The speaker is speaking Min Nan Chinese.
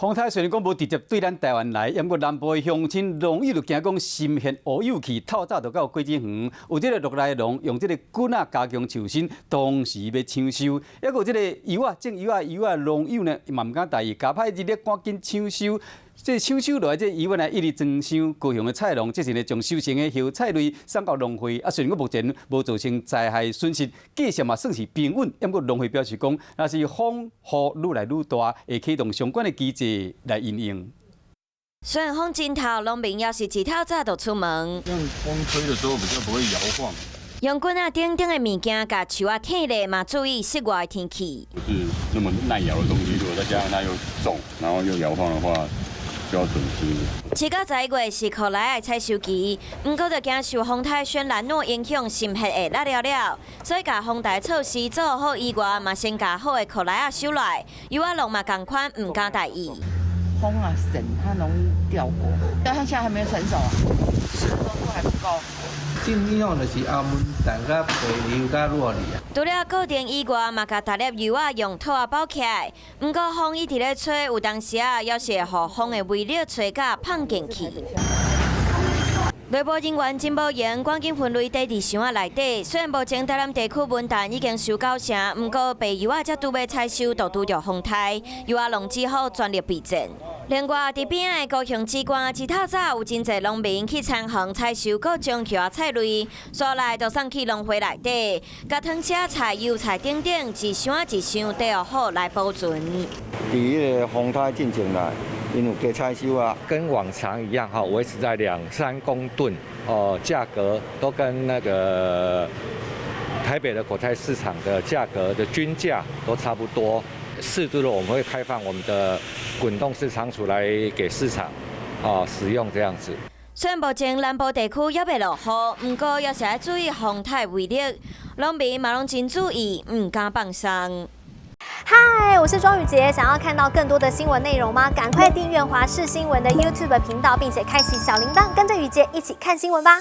風颱雖然講無直接對咱台灣來，毋過南部的鄉親農友就驚講心血烏有去，透早就到果子園，有這個落來的農用這個棍仔加強樹身，當時欲搶收。抑閣有這個柚仔種柚仔柚仔農友呢，嘛毋敢大意，共歹日咧趕緊搶收。這搶收落來，這柚仔呢，一直裝箱。高雄的菜農這時呢，將收成的葉菜類送到農會。啊，雖然講目前無造成災害損失，價錢嘛算是平穩。毋過農會表示講，若是風雨愈來愈大，會啟動相關的機制來因應。雖然風真透，農民猶是一透早就出門。這樣風吹的時候比較不會搖晃。用棍仔頂頂的物件共樹仔挺咧，嘛注意室外天氣。不是那麼耐搖的東西，如果再加上它又重，然後又搖晃的話，就要損失。7到11月是苦荚仔的採收期，毋過就驚受風颱軒蘭諾影響，心血會落了了，所以共防台措施做好以外，嘛先共好的苦荚仔收來。柚仔農嘛仝款，毋敢大意。風啊，閃，它容易掉果，但它現在還沒有成熟啊，成熟度還不夠。正影響就是阿溫淡佮白流佮落去啊。除了固定以外，嘛共逐粒柚仔用套仔包起來。毋過風一直咧吹，有當時啊，猶是會予風的威力吹甲膨進去。內部人員真無閒，趕緊分類堆佇箱仔內底。雖然目前台南地區文旦已經收九成，毋過白柚仔才拄欲採收，就拄著風颱，柚仔農只好全力備戰。另外，佇邊仔的高雄梓官，一透早有真濟農民去田園採收各種葉菜類，煞來就送去農會內底，共糖車菜、油菜等等，一箱一箱堆好來保存。佇彼个風颱進前來，𪜶有加採收啊，跟往常一樣哈，維持在2、3公噸哦，價格都跟那個台北的果菜市場的價格的均價都差不多。適度的我們會開放我們的滾動式倉儲來給市場啊使用這樣子。雖然目前南部地區猶未落雨，毋過猶是愛注意風颱威力，農民嘛攏真注意，毋敢放鬆。嗨，我是莊宇傑，想要看到更多的新聞內容嗎？趕快訂閱華視新聞的 YouTube 頻道，並且開啟小鈴鐺，跟着宇傑一起看新聞吧。